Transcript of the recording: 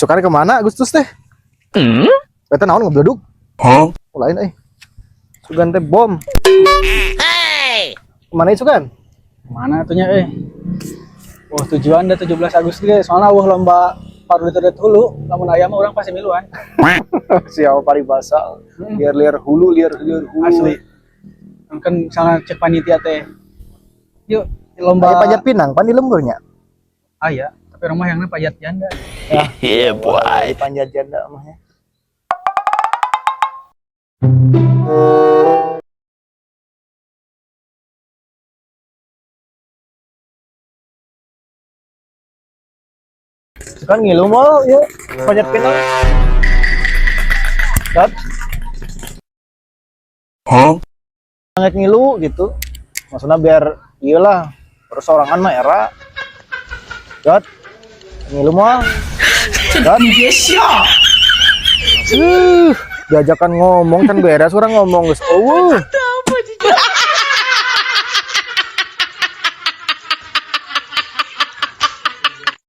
Sukanya kemana Agustus teh? Eta naon ngebledug? Huh? Oh, lain euy. Sugan teh bom. Kemana itu kan? Mana atunya eh? Wah, tujuan dah 17 Agustus ge, soalnya euweuh lomba parudet hulu, lamun aya mah urang pasti miluan. Siapa paribasa? Liar-liar hulu, liar-liar hulu. Asli. Kan misalnya cek panitia teh. Yuk, lomba Aya panjat pinang, pan di lemburnya. Aya, tapi rumah yang panjat janda. Yeah, boy. Panjat janda mah ya. Kan ngilu mau yuk panjat pinang. Dat, Huh? banget ngilu gitu. Maksudnya biar iyalah persorangan mah era. Dat, ngilu mah. Dat. Diajakan ngomong kan beres orang ngomong geus eueuh.